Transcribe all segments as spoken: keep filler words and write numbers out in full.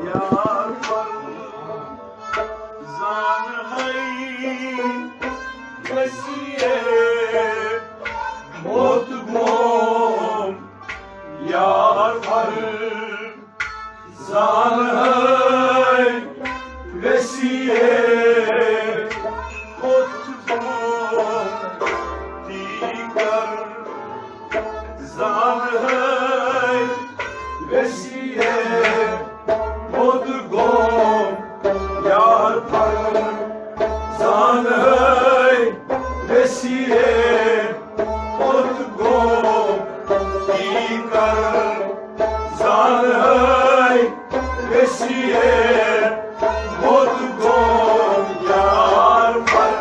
یار زان ہے وسیع موت گوم، یار پر زان ہے وسیع موت گوم، تی کر زان ہے وسیع موت گوم، یار پر زان ہے وسیع موت گوم، تی کر زان ہے وسیع موت گوم، یار پر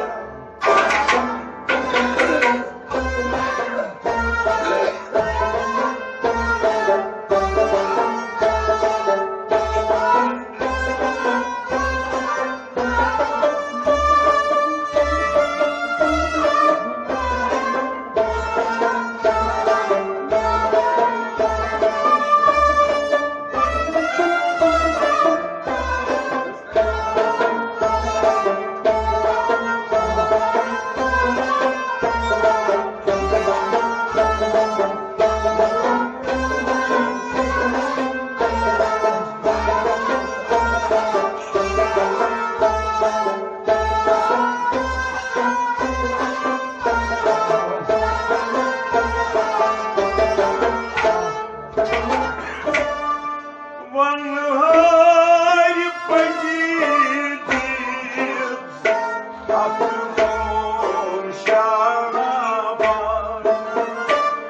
ونہار پنجی دِژ اتھ گوم شاباش۔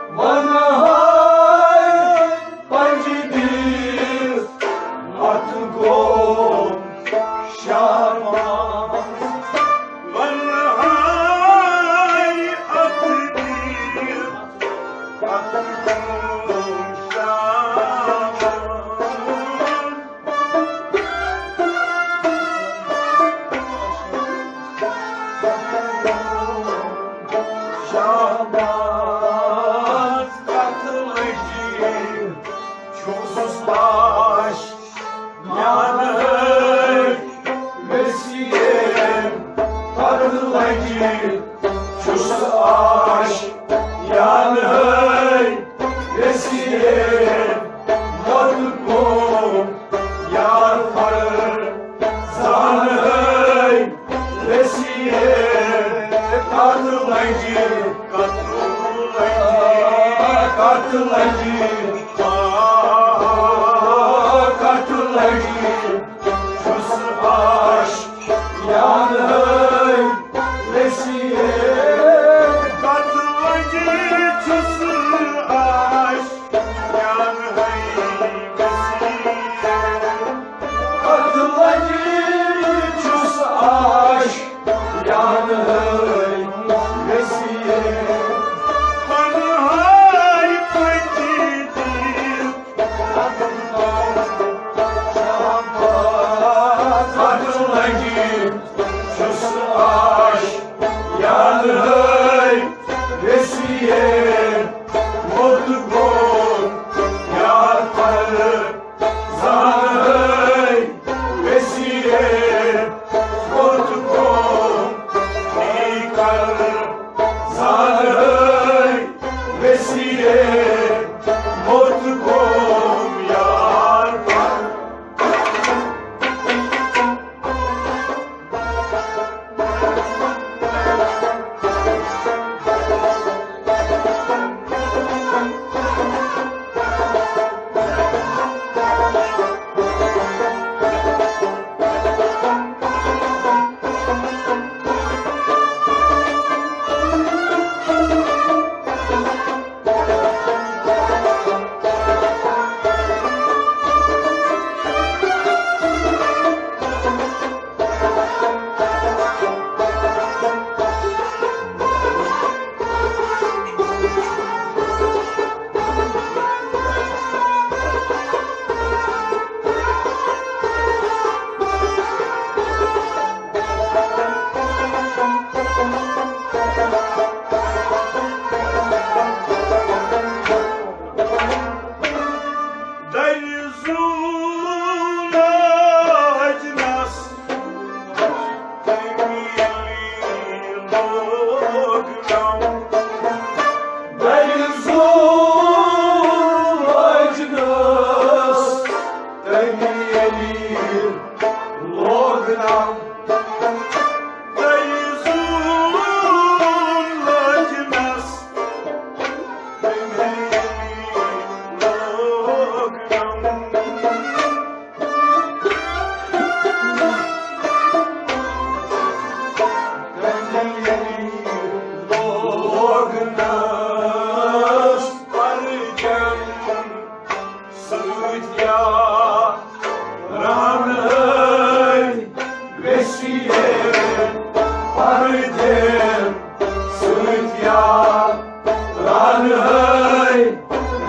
ونہار پنجی دِژ اتھ گوم شاباش۔ ونہار اتھ دِژ اتھ گوم شاباش۔ شاباش، کتھ لگی چھُس آش یان ہے وسیع، کتھ لگی چھُس آش یان ہے وسیع، موت گوم یار پر زان ہے وسیع، کتھ لگی، کتھ لگی، کتھ لگی، آ، کتھ لگی، چھُس آش یان ہے وسیع، کتھ لگی، چھُس آش یان ہے وسیع۔ کتھ لگی، چھُس آش یان ہے وسیع۔ ونہار پنجی دِژ اتھ گوم شاباش۔ کتھ لگی، چھُس آش یان ہے وسیع، موت گوم یار پر زان ہے وسیع، موت گوم تی کر زان ہے وسیع، موت گوم یار پر۔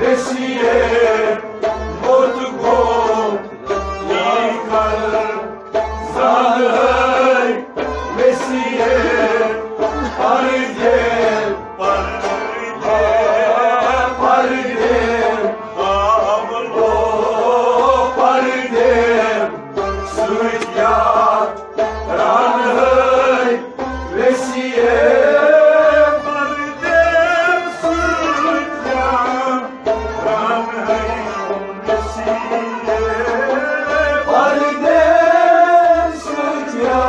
ویسیے موت گوم، یی کر زانہے ویسیے پردے، پردے، پردے، آملو پردے، سوچیا رانہے ویسیے پردے، سوچیا رانہے ویسیے پردے، سوچیا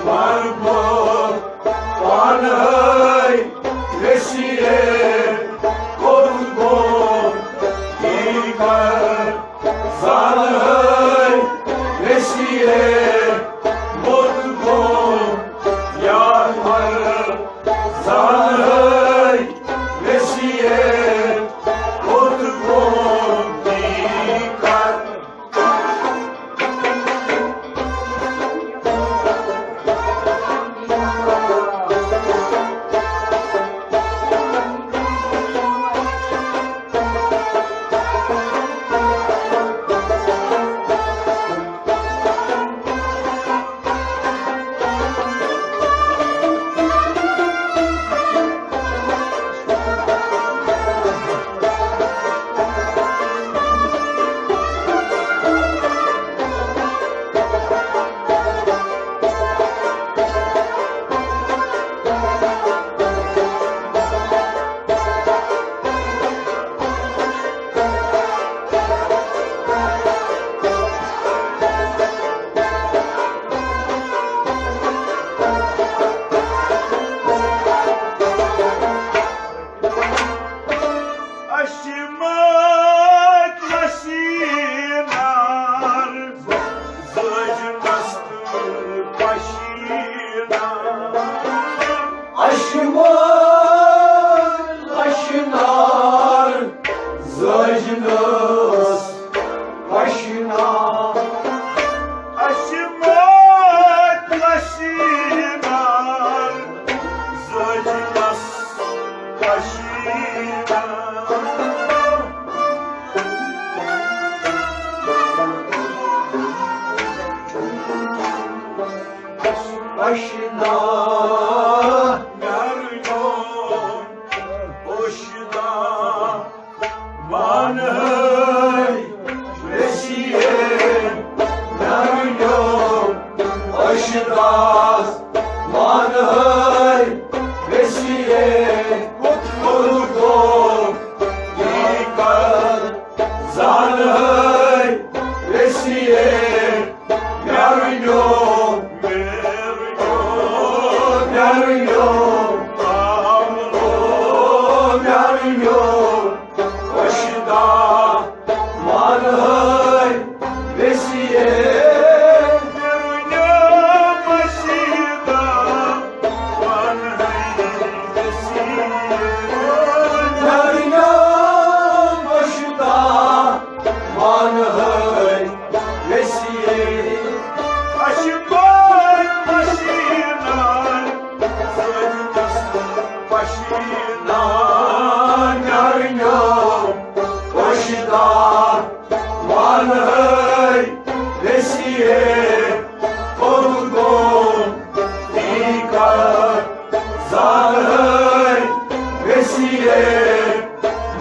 وَنہٕ بہٕ پانَے ویسیے کوٚت گوٚو یہِ کَر، زانہٕ ویسیے موٚت گوٚو یار، وَنہٕ زانہٕ ویسیے کوٚت گوٚو یہِ کَر۔ اَسہِ مٲتۍ وسیٖنار زٲج مست پشیٖنار۔ اَسہِ مٲتۍ وسیٖنار زٲج مست پشیٖنار۔ اَسہِ مٲتۍ وسیٖنار زٲج مست پشیٖنار۔ پشیٖنار۔ میٛانیو پوشیدہ وانہٕ ویسیے، میٛانیو پوشیدہ وانہٕ ویسیے، کوٚت گوٚو یہِ کَر، زانہٕ ویسیے، میٛانیو، میٛانیو، میٛانیو، پوشیدہ وانہٕ ویسیے۔ میٛانیو پوشیدہ وانہٕ ویسیے۔ میٛانیو پوشیدہ وانہٕ ویسیے۔ اَسہِ مٲتۍ پشیٖنار زٲج مست پشیٖنار۔ میٛانیو پوشیدہ وانہٕ ویسیے، کوٚت گوٚو یہِ کَر، زانہٕ ویسیے،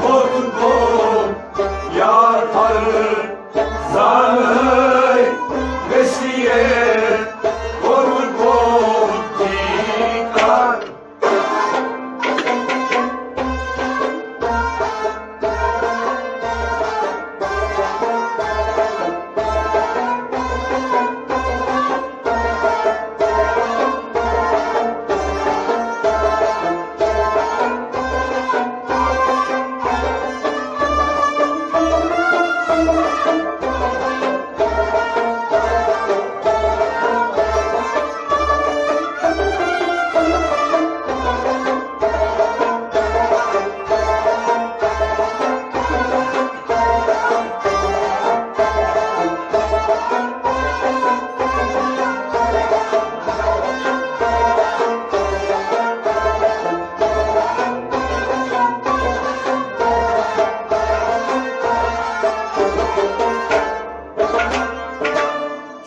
کوٚت گوٚو یار، زانہٕ ویسیے، کوٚت گوٚو یہِ کَر۔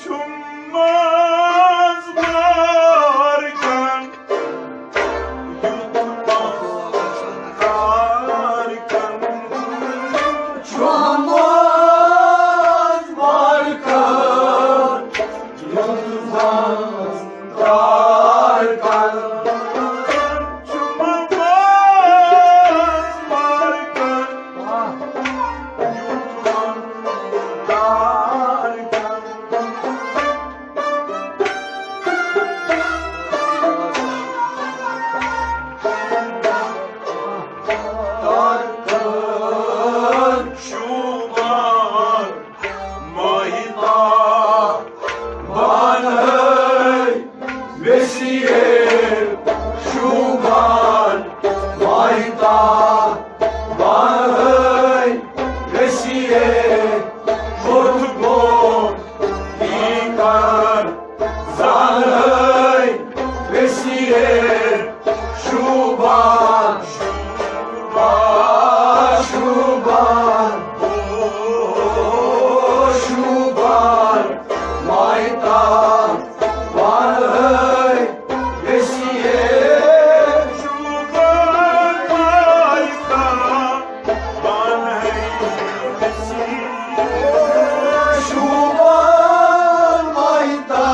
چھُم منٛز مارکن، یُتھ منٛز تارکن۔ چھُم منٛز مارکن، یُتھ منٛز تارکن۔ ویسیے شوبان مایتا بانہی، ویسیے متگون دیکر زانہی، ویسیے شوبان، شوبان، شوبان، شوبان مایتا بانہی، ویسیے شوبان مایتا بانہی، ویسیے شوبان مایتا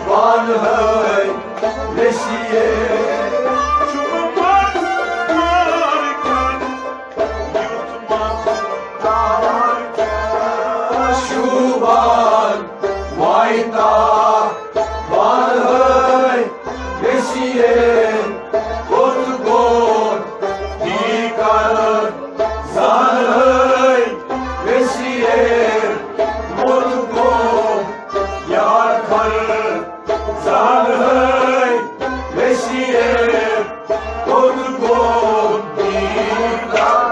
بانہی، ویسیے شوبان مایتا شوبان مایتا بانہی، ویسیے متگون دیکر زانہی، ویسیے متگون یار کر زانہی، ویسیے متگون دیکر۔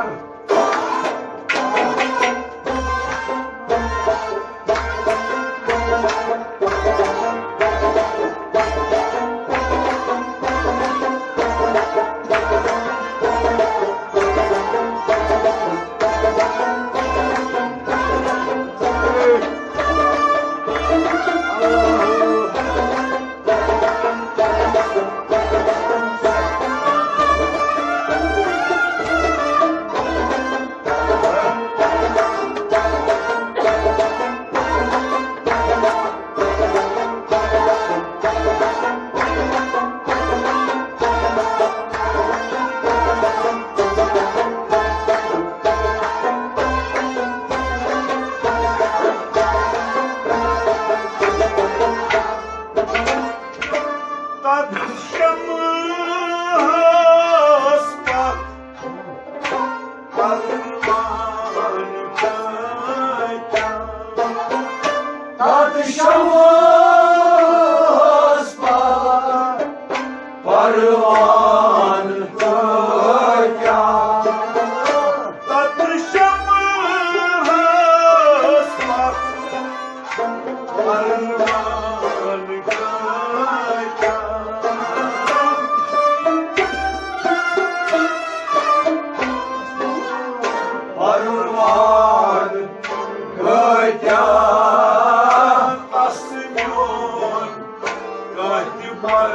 تتھ شمعس پتھ پروان کۭتیاہ۔ تتھ شمعس پتھ پروان کۭتیاہ۔ تتھ شمعس پتھ پروان کۭتیاہ۔ پروان کۭتیاہ۔ تس میون کتھ پر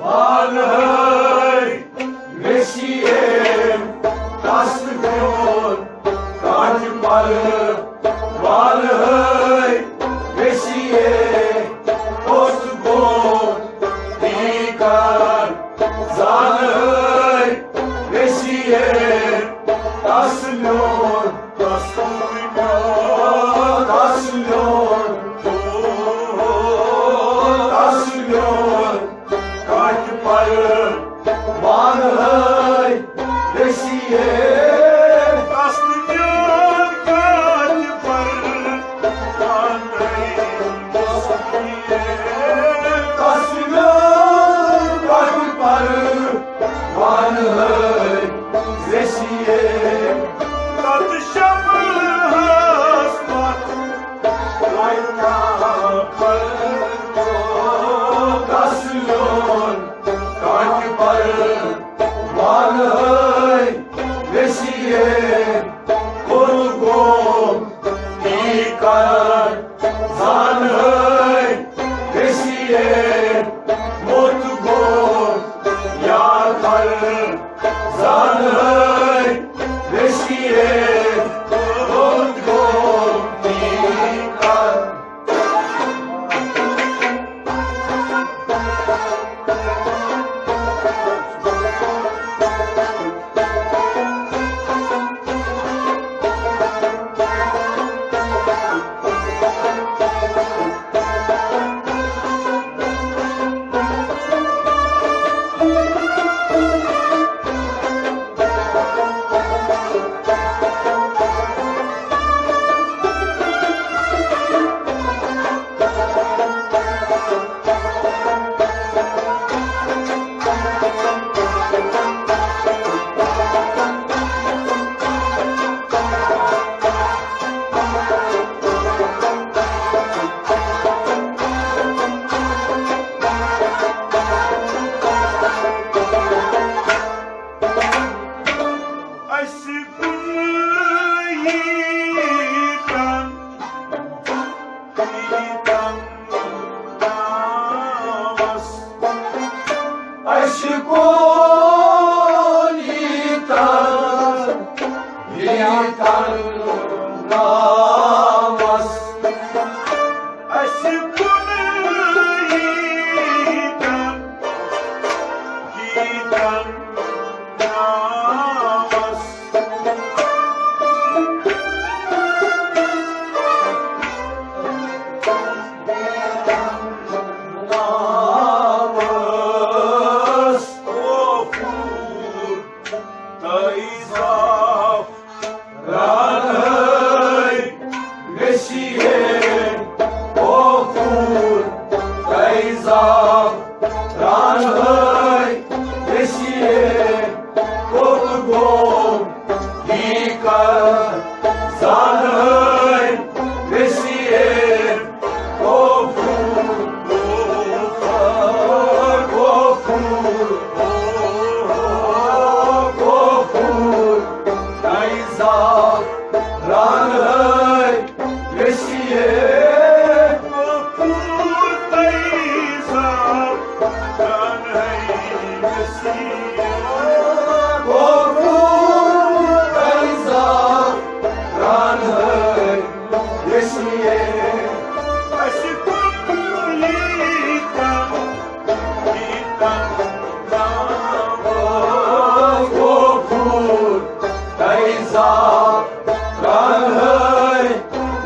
وانہٕ ہے ویسیے، تس میون کتھ پر وانہٕ ہے ویسیے، اوس گوٚو تی کر زانہٕ ہے ویسیے، تس میون، تس میون، تس میون، تس میون کتھ پر وانہٕ ہے ویسیے۔ تس میون کتھ پر وانہٕ ہے ویسیے۔ تس میون کتھ پر وانہٕ ہے ویسیے۔ تتھ شمعس پتھ تس میون کتھ پر وانہٕ ہے ویسیے، کوٚت گوٚو تی کر زانہٕ ہے ویسیے، موٚت گوٚو یا کر زانہٕ ہے ویسیے، کوٚت گوٚو تی کر۔ نامس اَسہِ کُن ییٖتن، ییٖتن نامس۔ نامس غفور تہٕ زعفرانہٕ وسیع، غفور تہٕ زعفرانہٕ وسیع، کوٚت گوٚو یہِ کر زانہٕ وسیع؟ غفور، غفور، غفور، غفور، تہٕ زعفرانہٕ وسیع۔ غفور تہٕ زعفرانہٕ وسیع۔ غفور تہٕ زعفرانہٕ وسیع۔ اَسہِ کُن ییٖتن، ییٖتن نامس۔ غفور تہٕ زعفرانہٕ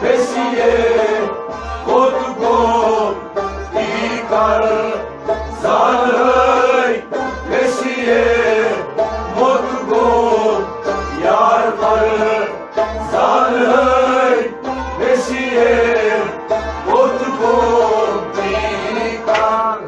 وسیع، کوٚت گوٚو یہِ کر زانہٕ وسیع؟ موٚت گوٚو یار پر زانہٕ وسیع، کوٚت گوٚو یہِ کر؟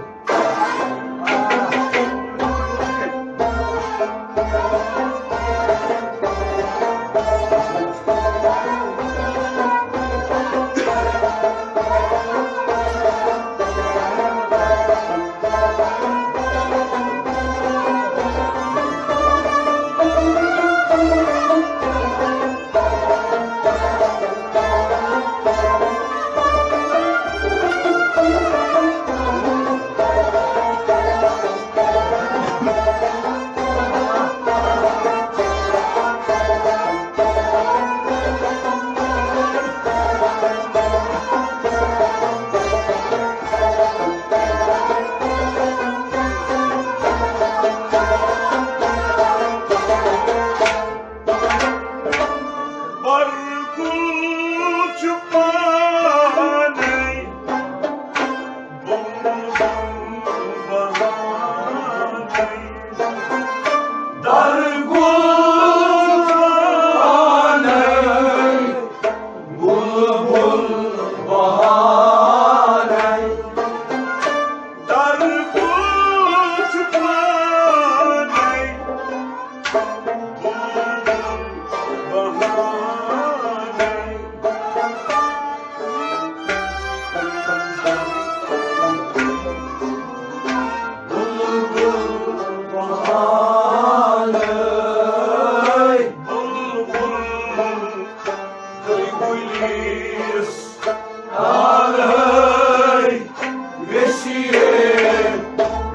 برگل چھُ پانے بُلبُل بہانے۔ درگل پانے بُلبُل بہانے۔ درگل چھُ پانے بُلبُل بہانے۔ بُلبُل بہانے۔ بُلبُل گٔے گُلِستانہٕ وسیع،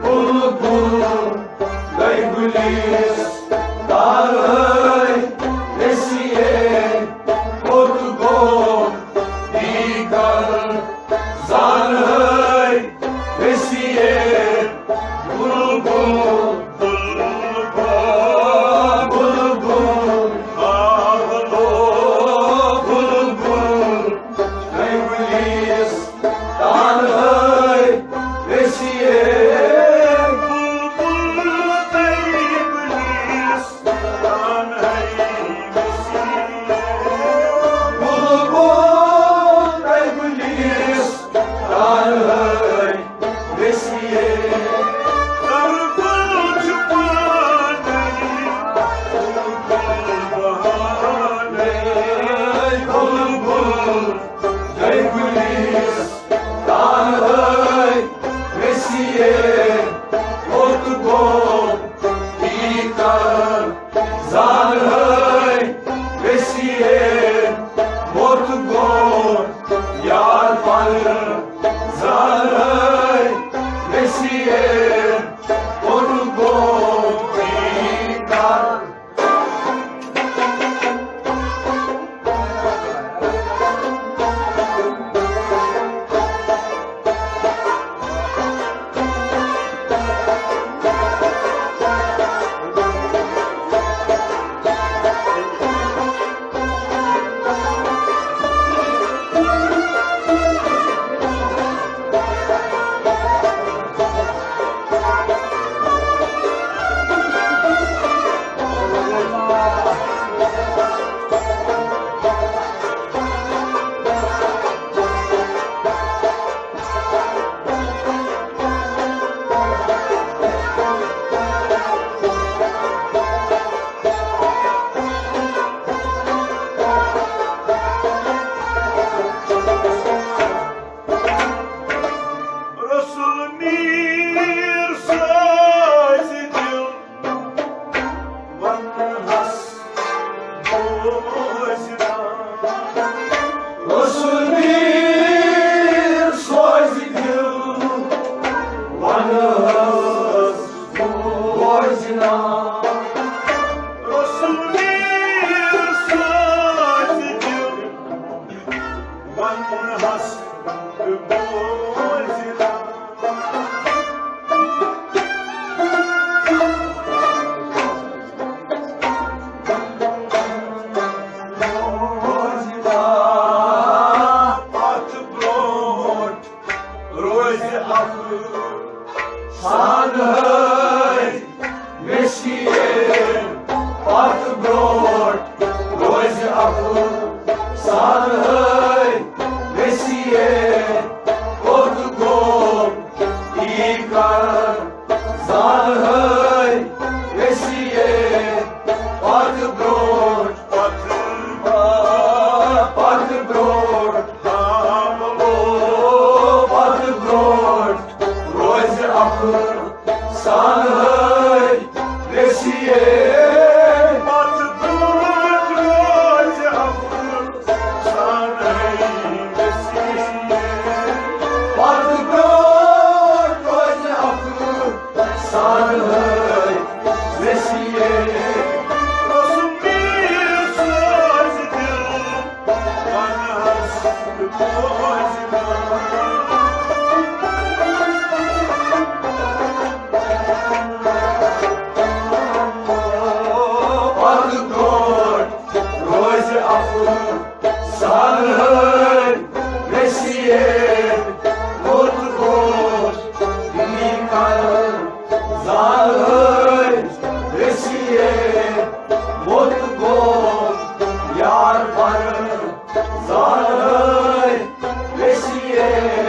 بُلبُل گٔے گُلِستانہٕ وسیع، کوٚت گوٚو یہِ کر زانہٕ وسیع؟ بُلبُل، بُلبُل، بُلبُل، آلو، بُلبُل، گٔے گُلِستانہٕ وسیع۔ بُلبُل گٔے گُلِستانہٕ وسیع۔ بُلبُل گٔے گُلِستانہٕ وسیع۔ درگل چھُ پانے بُلبُل بہانے۔ بُلبُل گٔے گُلِستانہٕ وسیع، کوٚت گوٚو یہِ کر زانہٕ وسیع؟ موٚت گوٚو یار پر زانہٕ وسیع، کوٚت گوٚو یہِ کر؟ میٖر سوزِ دِل ونہس بوزنہ۔ رسول میٖر سوزِ دِل ونہس بوزنہ۔ رسول میٖر سوزِ دِل ونہس بوزنہ۔ پتھ برونٹھ روزِ افسانہٕ ہٲے ویسیے۔ پتھ برونٹھ روزِ افسانہٕ ہٲے ویسیے۔ کوٚت گوٚو یہِ کر زانہٕ ہٲے ویسیے۔ پتھ برونٹھ، پتھ، پتھ برونٹھ، پتھ برونٹھ روزِ افسانہٕ ہٲے ویسیے۔ پتھ برونٹھ روزِ افسانہٕ ہٲے ویسیے۔ پتھ برونٹھ روزِ افسانہٕ ہٲے ویسیے۔ رسول میٖر سوزِ دِل ونہس بوزنہ۔ پتھ برونٹھ روزِ افسانہٕ ہٲے ویسیے۔ کوٚت گوٚو یہِ کر زانہٕ ہٲے ویسیے۔ کوٚت گوٚو یار فرزانہٕ ہٲے ویسیے۔